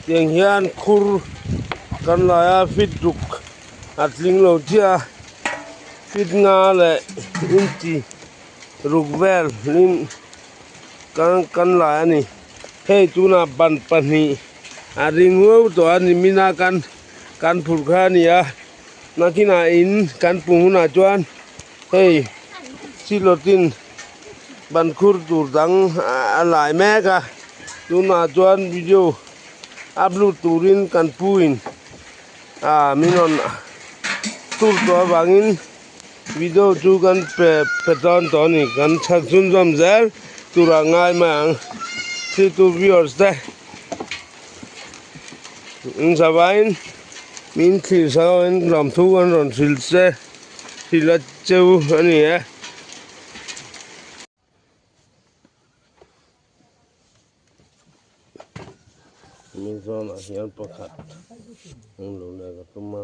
Tiang hian khur kan lai a feet ruk a tling lo chiah a feet nga leh inchi ruk vel in kan kan lai a ni hei tunah ban pahnih a ring uau tawh a ni mina kan kan phurh kha a ni a nakinah in kan pum hunah chuan hei silawtin ban khur tur dang a lai mek a tunah chuan video upload turin kan pu in ah min rawn tur tawh avangin video chu kan pe pe dawn tawh a ni kan chhak chhunzawm zel turah ngai mai ang thiltu viewers te in zavaiin min thlir sak ho in lawmthu an rawn hrilh che hrilh a cheu a ni e. Mizoramah hian pakhat an lo leh ka tum a.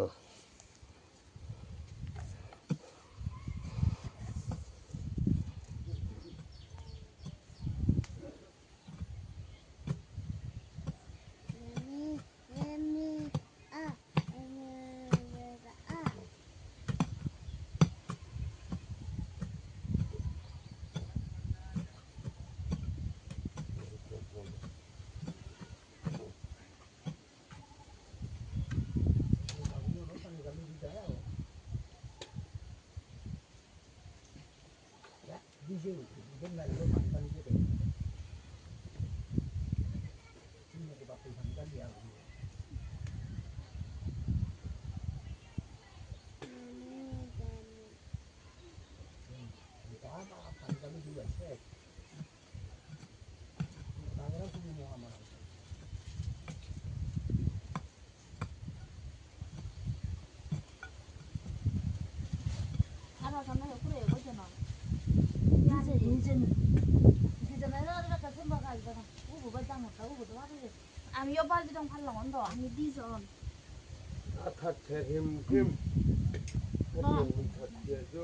আমিও বালতি দং ফাললাম তো আমি দুজন A that chhe hrim hrim hetiang hun that chhia chu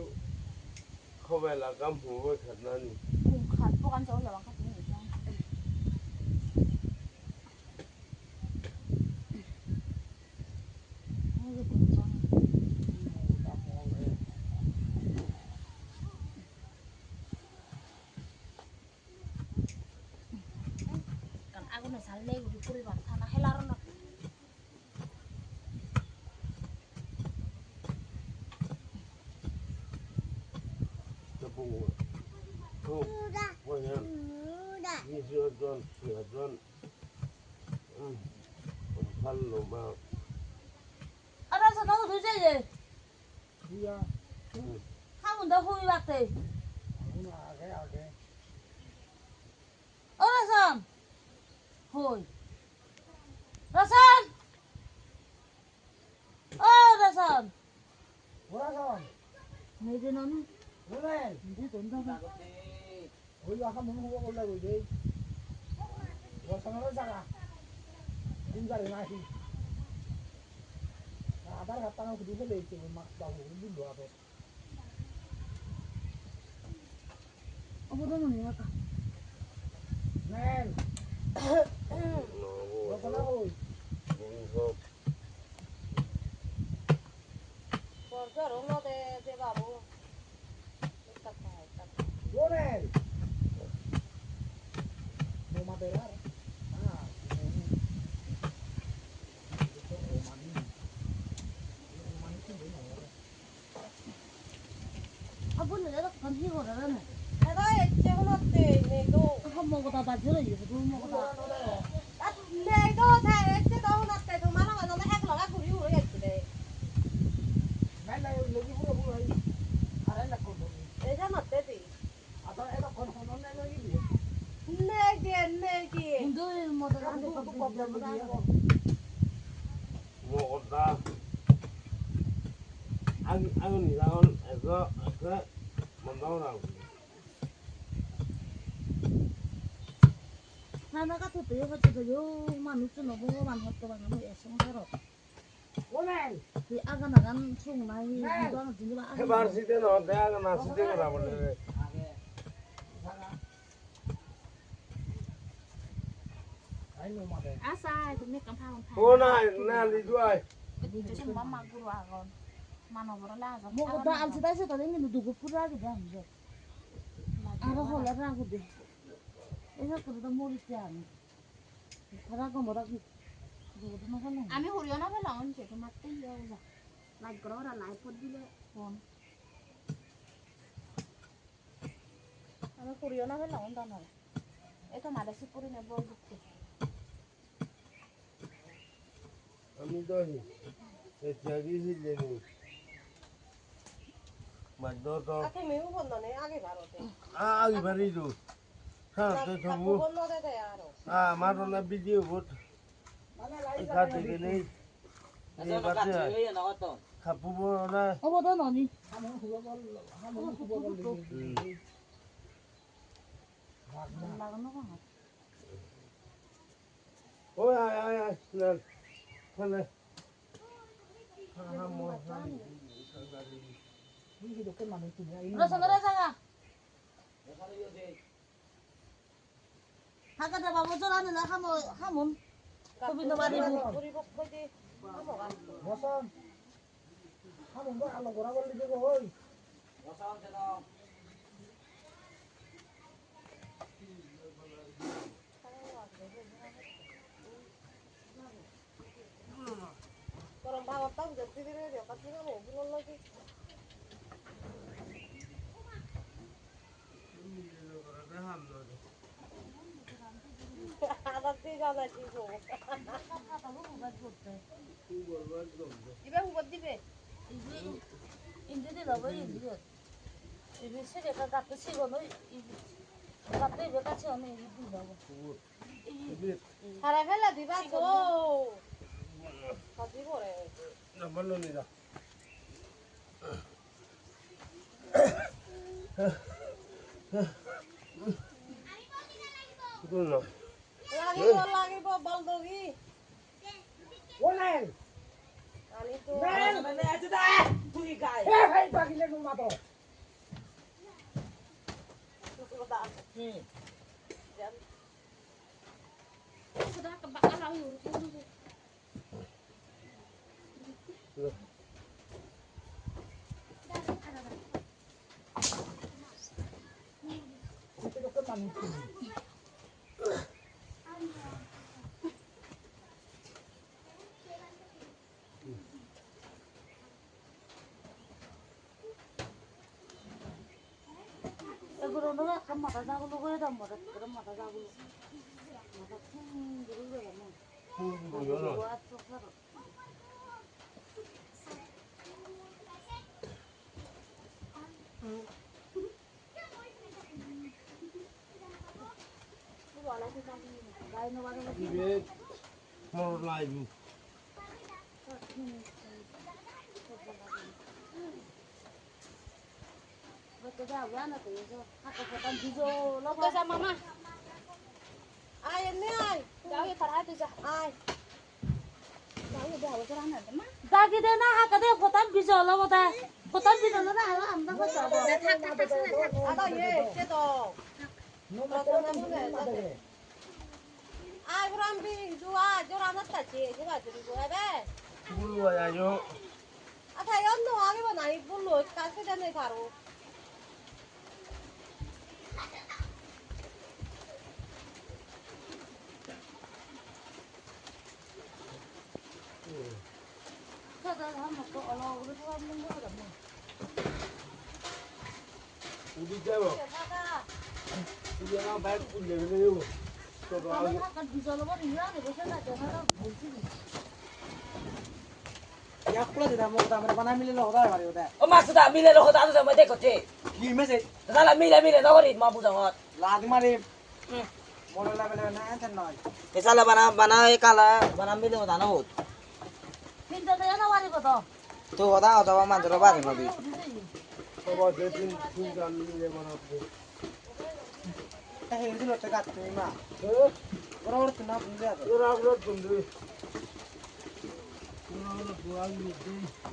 khawvelah ka hmu vawi khat na a ni. Kum khat pawh kan cho lo ang kha tih ni chuan. Asa তুমি কাম ফাউন। ও না না লিদু আয়। মামা গুরু আগন মানবর লাজ। মগদা আলসি দাইছে তাদের কিন্তু দুগু পুরা আগে দাম আরো হলে রাগু দে। এসব করে তো মরিতে আমি রাগো মরা। আমি হরিয়ানা ফেলা অনছে তোমার তো ইয়ে যা লাইক করো, ওরা লাইক করে দিলে ফোন। আমি হরিয়ানা ফেলা অন দাম এ তো মাদাসি পুরি না বল ঢুকতে। আমি তো এতিয়া গেছিলেন বাধ্য তো আগে বাড়ি তো হ্যাঁ তো থবু আমার না ভিডিও ভোট কাটে গেলে খাপুব না। হ'ব দে ননি। ও আয় আয় আয় না না। রসনের জায়গা হাকাতে বাবু জোড়া নিলে খামো খামুন গোবিন্দ বাড়ি। ইন্দি দিল ইন্দি ইবি সিরে গাতে সিগন গাতে ইবে কাছে অনেক ইবি দিল। সারা ফেলা দিবা তো। না বললো নি যা। লাগিব লাগিব বল দগি। ওলেন আমি তো তুই গায় এ ভাই বাগিলে নো মাতো। এগুলো একটা মাথা জাগুলো করে দাম মাথা করে মাথা জাগুলো মাথা খুব করে দাম। মোর লাইব। মামা আয় এমনি আয়। যাও তার আয়, তুই যা আয়। দাগি দে না হাতে দে ফতান বিজল বতা ফতান বিজল না আলো আমরা কত। আদা ইয়ে সে তো আয় বুরাম বি জুয়া জোরা নাত্তাছি জোরা জুরি হবে। গুরু আয়ো। আচ্ছা অন্য আগে নাই বললো কাছে জানে পারো। উঠি যাব। বাইক খুললে যাব তো। ও মাসুদা মিলে লোক দাদু মই দেখতে কি মেসেজ দাদা মিলে মিলে নগরি মা বুঝাঙত লাদ মারি মনে লাগলে না এনতেন নয়। এসালা বানা বানা এ কালা বানা মিলে দানা হত। তিনটা দেয় না বাড়ি কত তো হদা অথবা মান্দর বাড়ি নবি। সবাই তিন তিন গান মিলে বানাতে তা হেন্দিল তো গাত তুমি মা ওরা ওর না বুঝে আছে। ওরা ওরা তুমি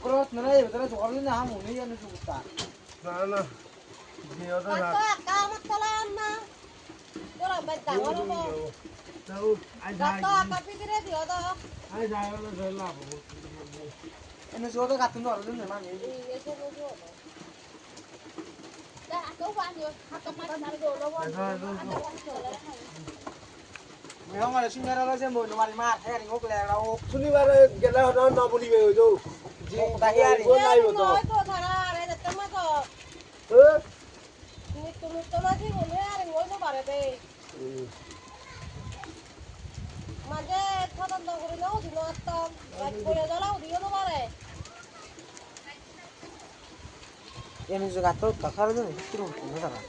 ওরা না এই ভিতরে জল না হাম উনি জানো সুগুতা। না না যে ওটা তো কাম তলা না তোরা বাদ ডাঙর হবো। শনিবারে গেলে না বলিবে ওই তো মাঝে তদন্ত করে নাও দিন করে জ্বালাও দিও না পারে এমনি জায়গা তো দেখার জন্য কিরম তারা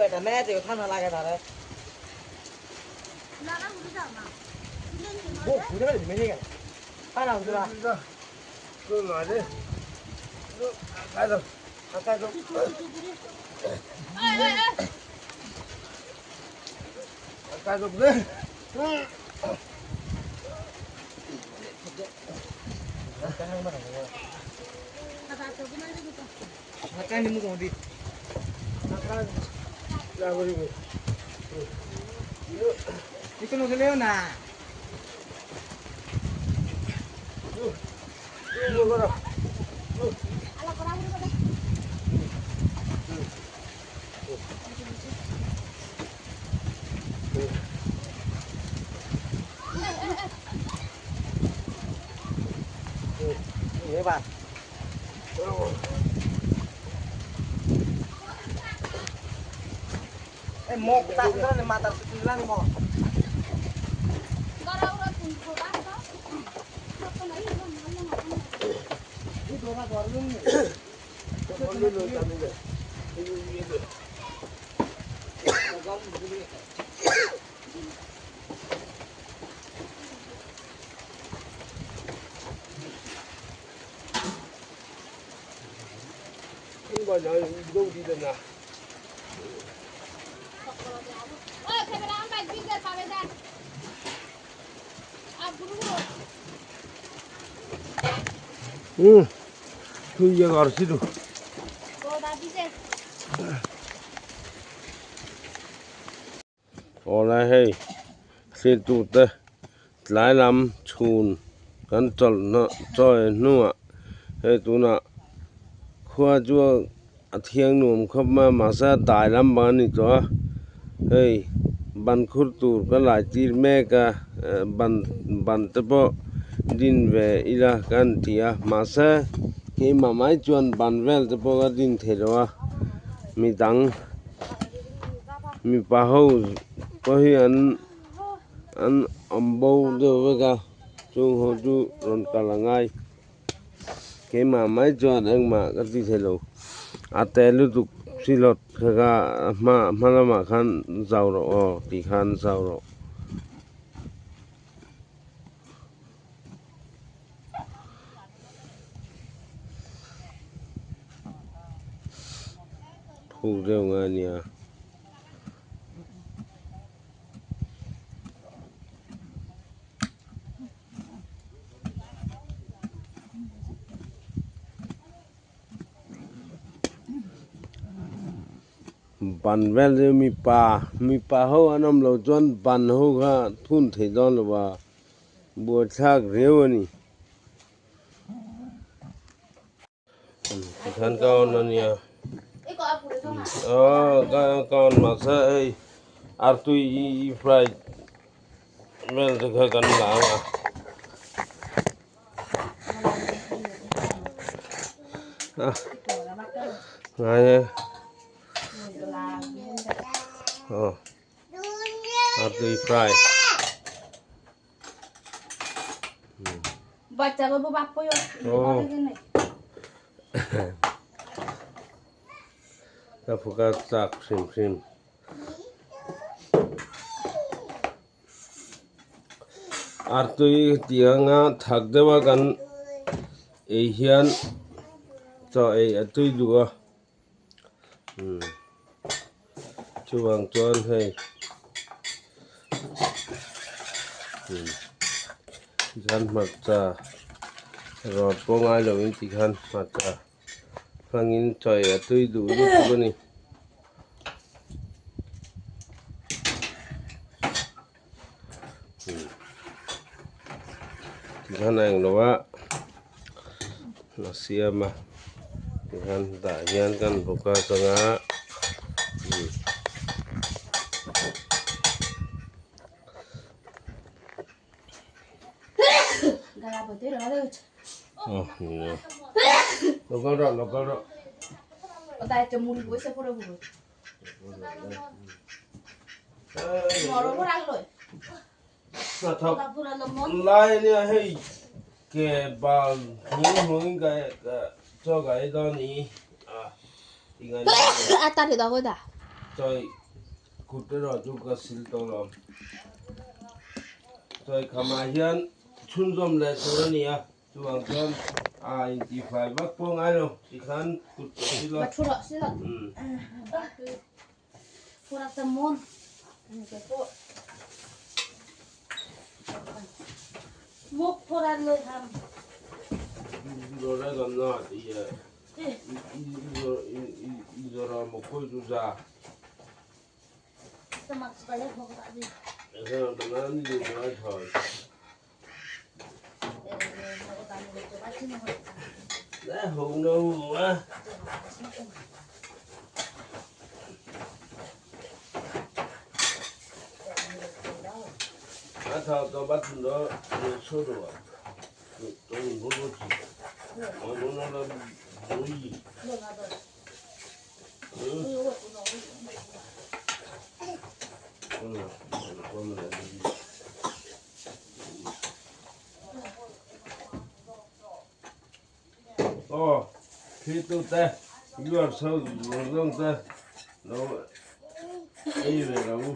এটা ম্যাচ ঠান্ডা লাগে তারে তুই ইয়ে করছি তো। Awlai hei thlir tute tlai lam chhun kan chawlh hnawh chawi hnuah hei tunah khua chu a thiang nuam khawp mai a mahse a dai lam bang a ni tawh a hei ban khur tur ka lai tir mek a ban ban te pawh din ve ila kan ti a mahse keimah mai chuan ban vel te pawh ka din thei lo a midang. Mipa ho pawh hi an an awm bo deuh vek a chung ho chu rawn kal a ngai keimah mai chuan engmah ka ti thei lo a te lutuk silawt kha kha a hma hma lamah khan zau rawh aw tih khan zau rawh. Phuk deuh ngai a nia. Ban vel chu mipa mipa ho an awm loh chuan ban ho kha thun thei dawn lo va buaithlak riau a ni. Tikhan ka on a nia aw ka on mahse hei artui i fry vel te kha kan la ang a. Ngai e aw artui fry. বাচ্চা বাবু বাপ কই Ka phuka chak hrim hrim. Artui tih anga thak deuha kan ei hian chaw ei a tui duh a. Chuvang chuan hei tikhan hmarcha rawt pawh ngai lovin tikhan hmarcha hmangin chaw ei a tui duh lutuk a ni. Tikhan a englo a a siam a tikhan tah hian kan bawk a changa Hnathawk lai a nia hei ke bal hming hmangin ka chaw ka ei dawn ni a chawi kut erawh chu ka sil tawh lo chawi khamah hian chhunzawm leh tur a ni a chuvang chuan a intifai vak pawh ngai lo tikhan kut ka sil a. Aw thlitu te viewers ho zawng zawng te lo ei ve lo u.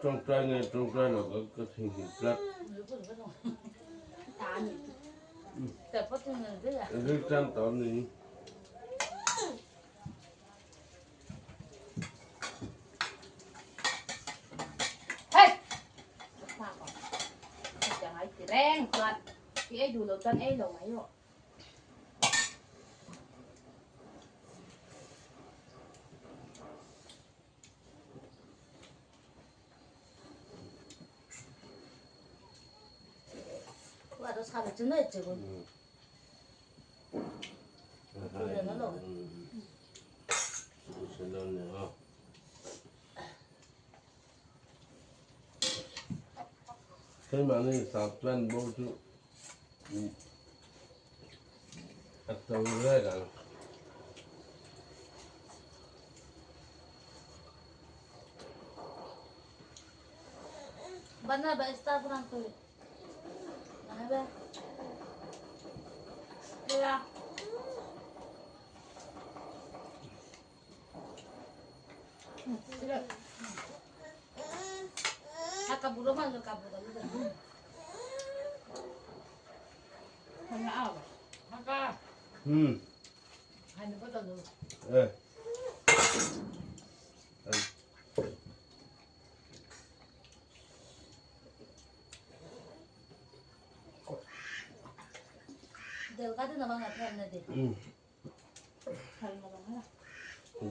Tawngtai nge tawngtai lo ka ka theihnghilh tlat. Rilṭam tawh ni. Ei duh loh chuan ei lo mai rawh. Keimahni sap chuan bo chu a to reng ang.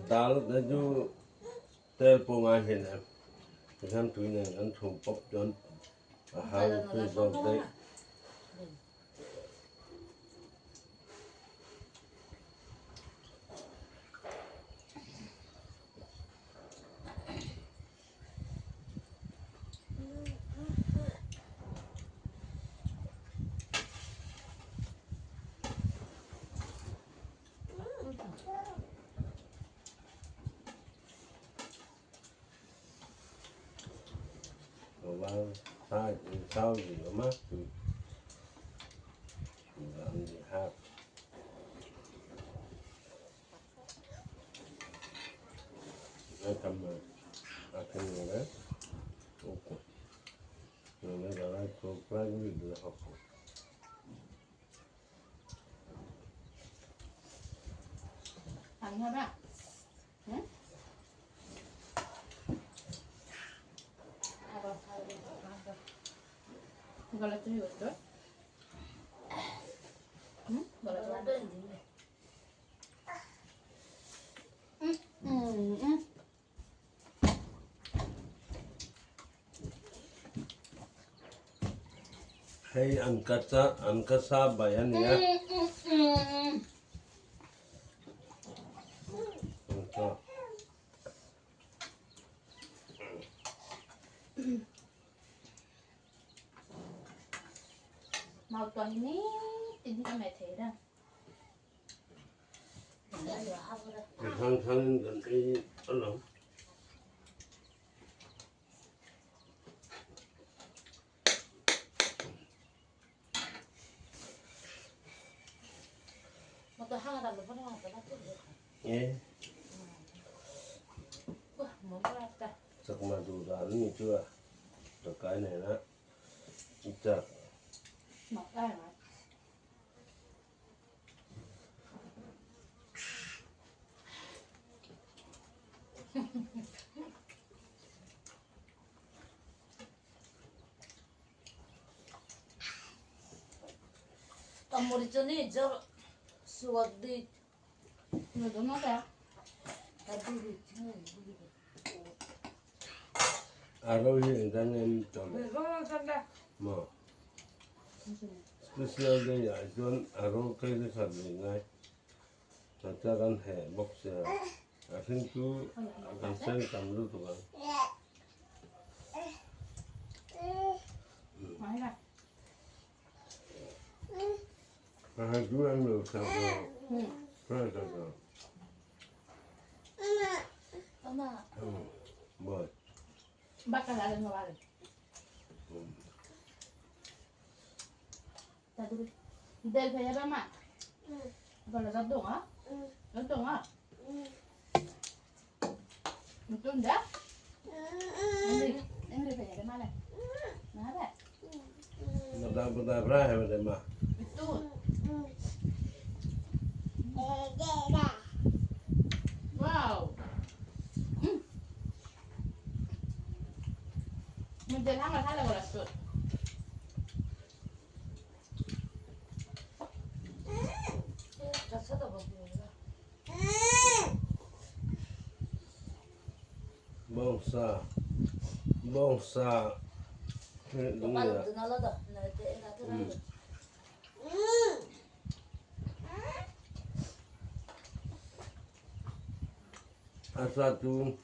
Dal te chu tel pawh ngai hlen em tikhian tui nen kan chhum pawp chuan a hang tui zawk daih. Hei an ka an ka sa bai a nia. Thang thangin kan ei alawm. Chakma duh dan a ni chu a chakai nena i chak. A ro hi engzah nge an tawh le? Maw? Special day ah chuan a ro kei te khat leh ngai. Hnathla kan heh bawk sia. A hring chu kan seng tam lutuk ang. A heh chu an lo chak lo. Fry chak lo. Boy. Bawngsa bawngsa a sa chu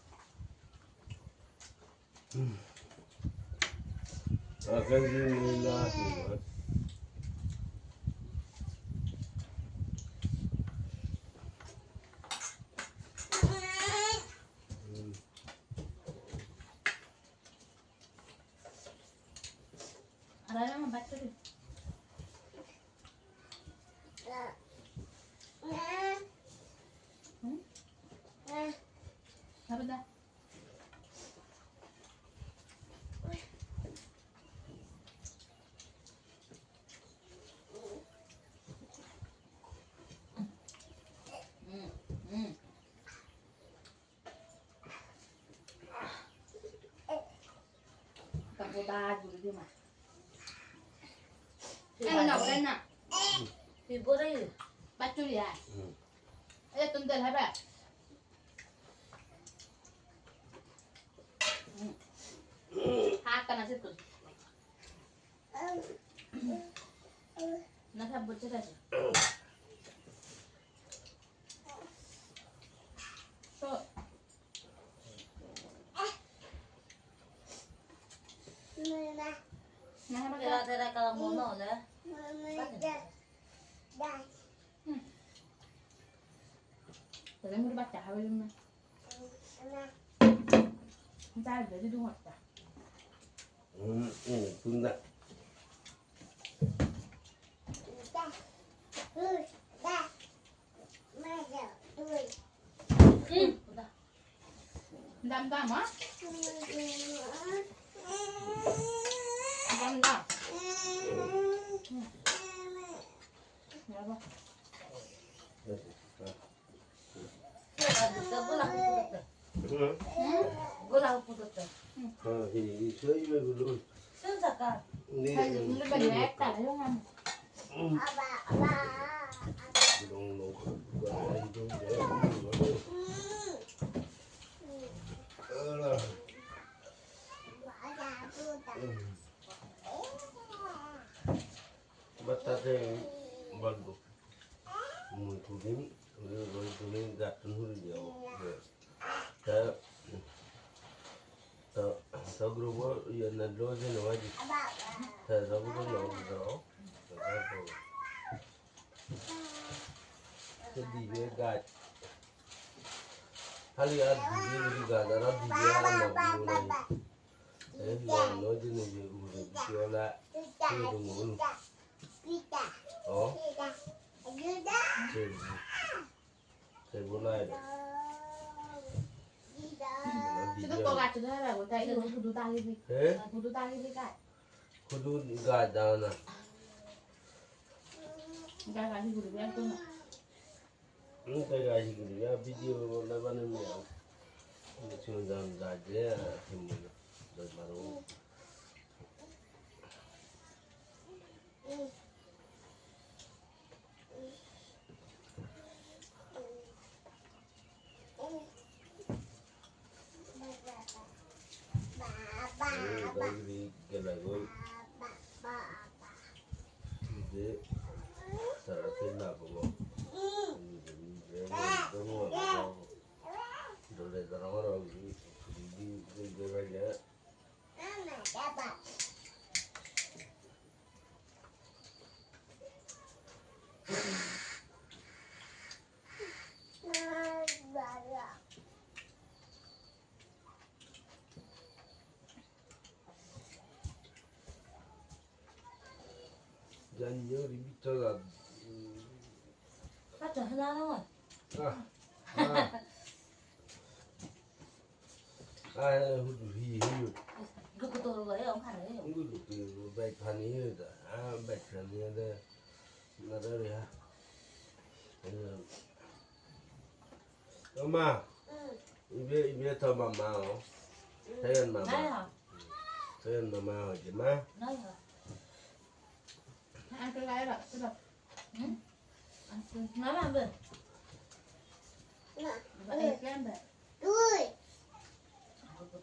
a kan zing 분다. 엄마, 입에 더 맘마오. 태연 맘마. 태연 맘마 하지 마.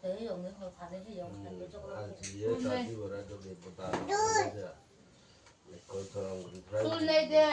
得用的，和怕的去用，还没做过。চুল নেই দে।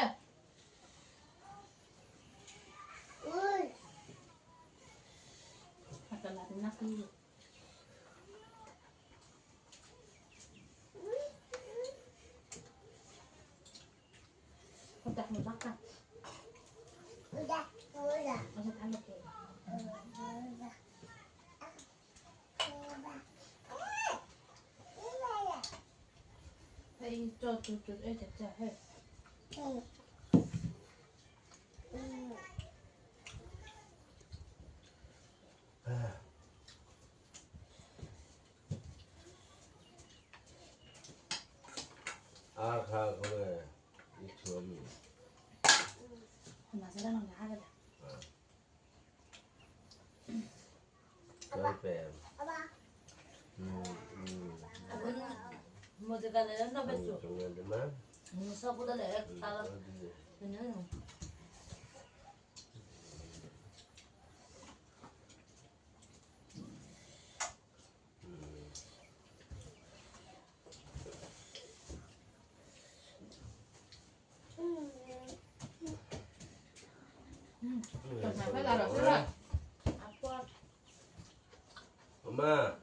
엄마,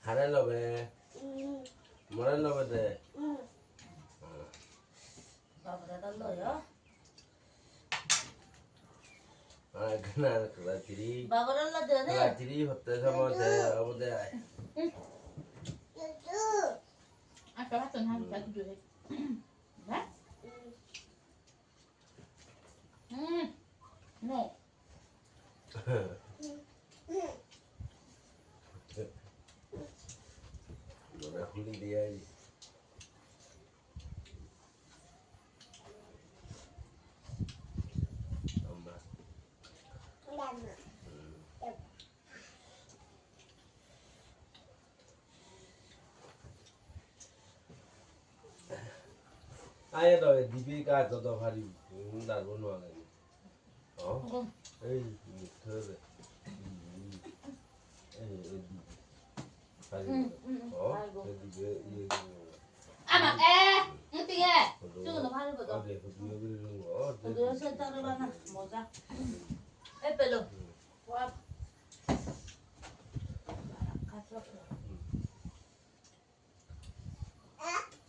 잘하려고 뭐라려고 돼? রাত্রি হতে সময় আমাদের খুলি দিয়ে আয়ে তো দীপিকা যত ভারি তার কোনো এই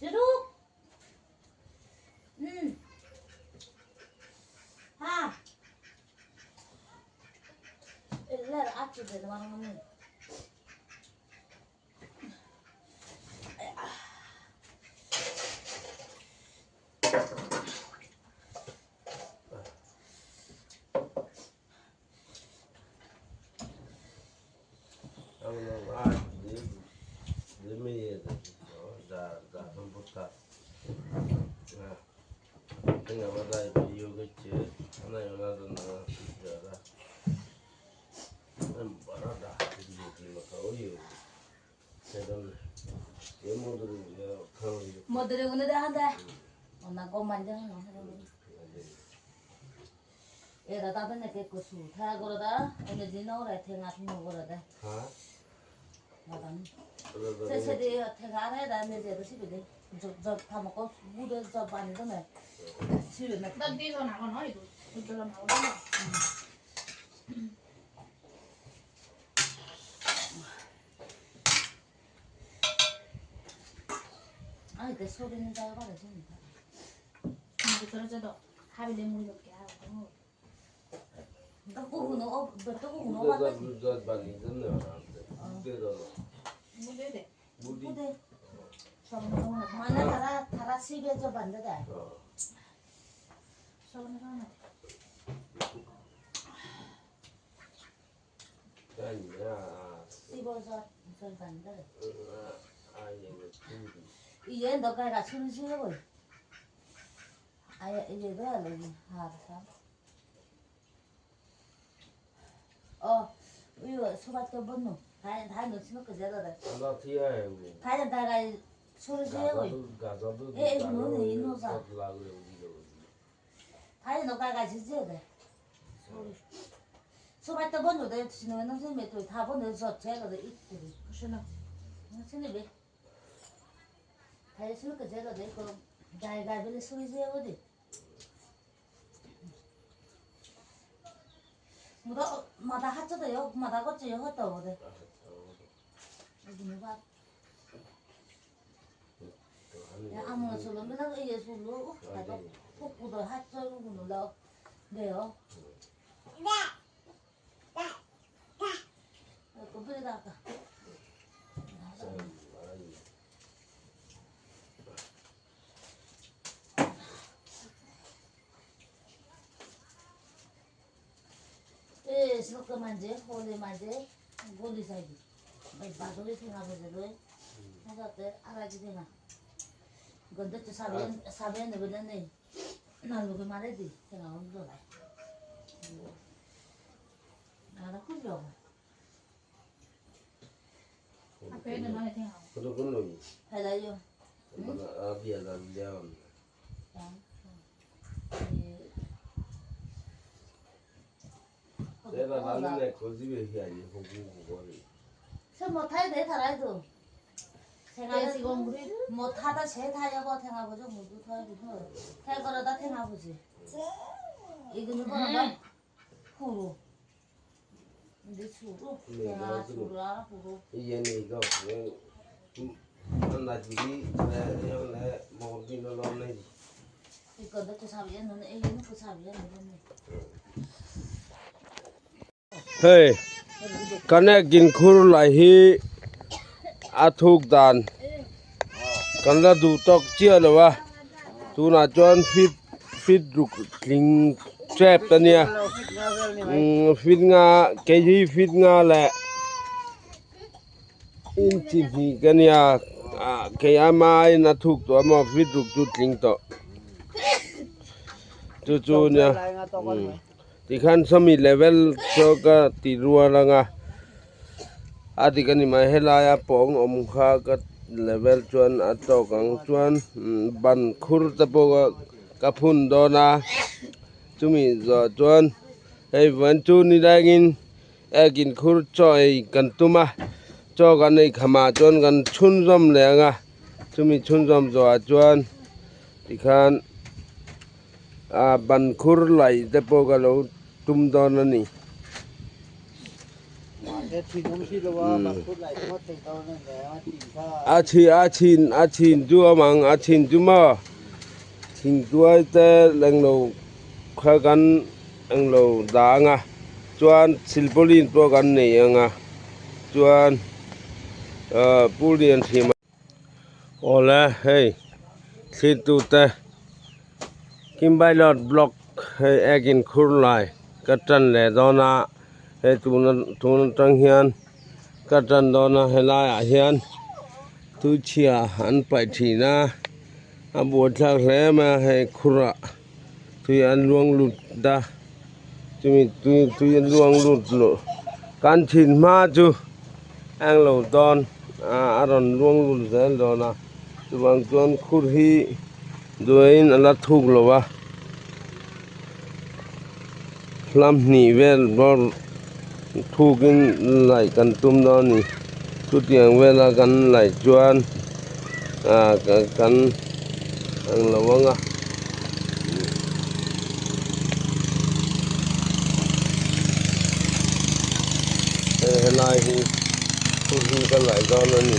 Jeruk. Ha. Eller açı dedi bana bunu. সবাই তো বন্ধু তুই থা বন্ধু যাচ্ছে ইত্যাদি জায়গায় বলে শুয়ে যে ওদের মুদা মাথা হাঁচো তো মাথা করছে হতো ওদের 아무 술로 맨날 이게 술로 가서 폭구도 하죠 눌러 네요. 그 শ্লোক মাঝে হোলি মাঝে গলি সাইডে বাদলি ঠেঙা ভেজে লই হাজাতে আড়াইটি ঠেঙা গন্ধ সাবে সাবে নেবে নেই নালুকে মারে দি ঠেঙা জলাই আর খুললো হেলাইও 내가 나는 거집에 해야지 호구 저 못하야 돼 살아야도 제가 지금 우리 못하다 제 타여고 탱아보죠 모두 타여고 태거라다 탱아보지 이거는 뭐라 후루 근데 수루 탱아 수루라 후루 이제는 이거 나 집이 내 먹기는 없네 이거 너도 사비야 너는 애기는 그 사비야 너는 Hei kan gin khur lai hi a thuk dan kan la du tok chia lo wa tuna chuan fit fit ruk tling trap ta nia fit nga ke hi fit nga le in chi hi ka nia ke ama in a thuk to ama fit ruk chu tling to chu chu nia tikhan sami level cho ka ti rualanga ati kani mai helaya pong om kha ka level chuan a to kang chuan ban khur ta po ka phun do na chumi zo chuan hei van chu ni dangin ekin khur choi kan tuma cho kan ei khama chuan kan chhun zom le anga chumi chhun zom zo a chuan tikhan a ban khur lai te po ka lo tum don ani a chi a chin a chin chu amang a chin chu ma thing tuai te leng lo kha kan ang lo da nga chuan silpolin po kan nei anga chuan pulian thima ola hei thli tu te kimbailot block hei ekin khur lai ka tan le dona hei tuna tuna tang hian ka tan dona helai ah hian tu chhia an pai thina a buai thlak hle mai a hei khurah tui an luang lut da chumi tui tui an luang lut lo kan thin hma chu ang lo dawn a rawn luang lut zel dawn a chuwang chuan khur hi duain a la thuk lo va lam hnih vel bawr thukin laih kan tum dawn a ni chutiang vela kan laih chuan kan ang lo anga helai hi khur hi kan laih dawn a ni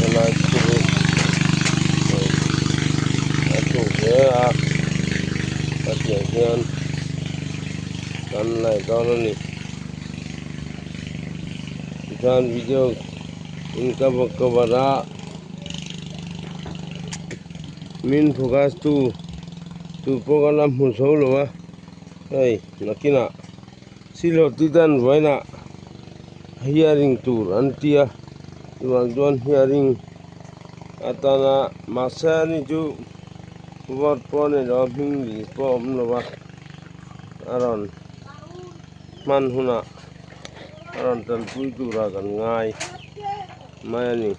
helai khur hi a thuk hle a a tiang hian kan laih dawn a ni tikhan video in cover cover a min focus tu tu pawh kan la hmu zo lo a hei nakinah silo ti dan vawiinah hearing tur an tia chuan chuan hearing atana mahse ani chu vote pawh a ni lo a hming list pawh a awm lo va a rawn hman hunah a rawn tanpui tura kan ngai mai a ni.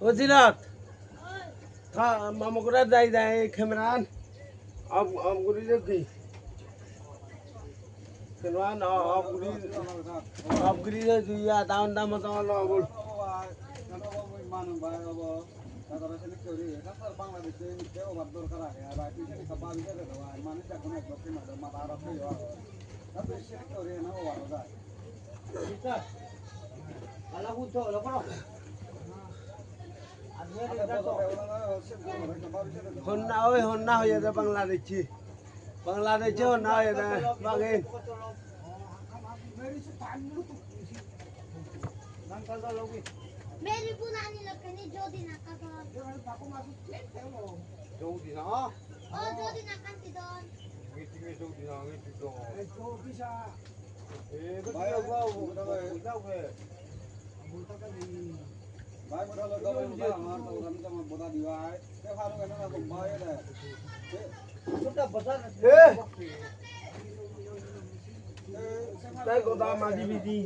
ও জিরাত মামকরা যাই যাই খেমরান of of করি দেখি খেমরান অফ করি অফ করি দুইয়া দাম দাম দাম বল। হন্না ওই হন্না হয়ে যায় বাংলাদেশি বাংলাদেশে হন্না হয়ে যায় বাগেন। Meri punani lakani jodi nakaton. Oh, jodi nakanti don. তাই কথা মাঝি বিধি।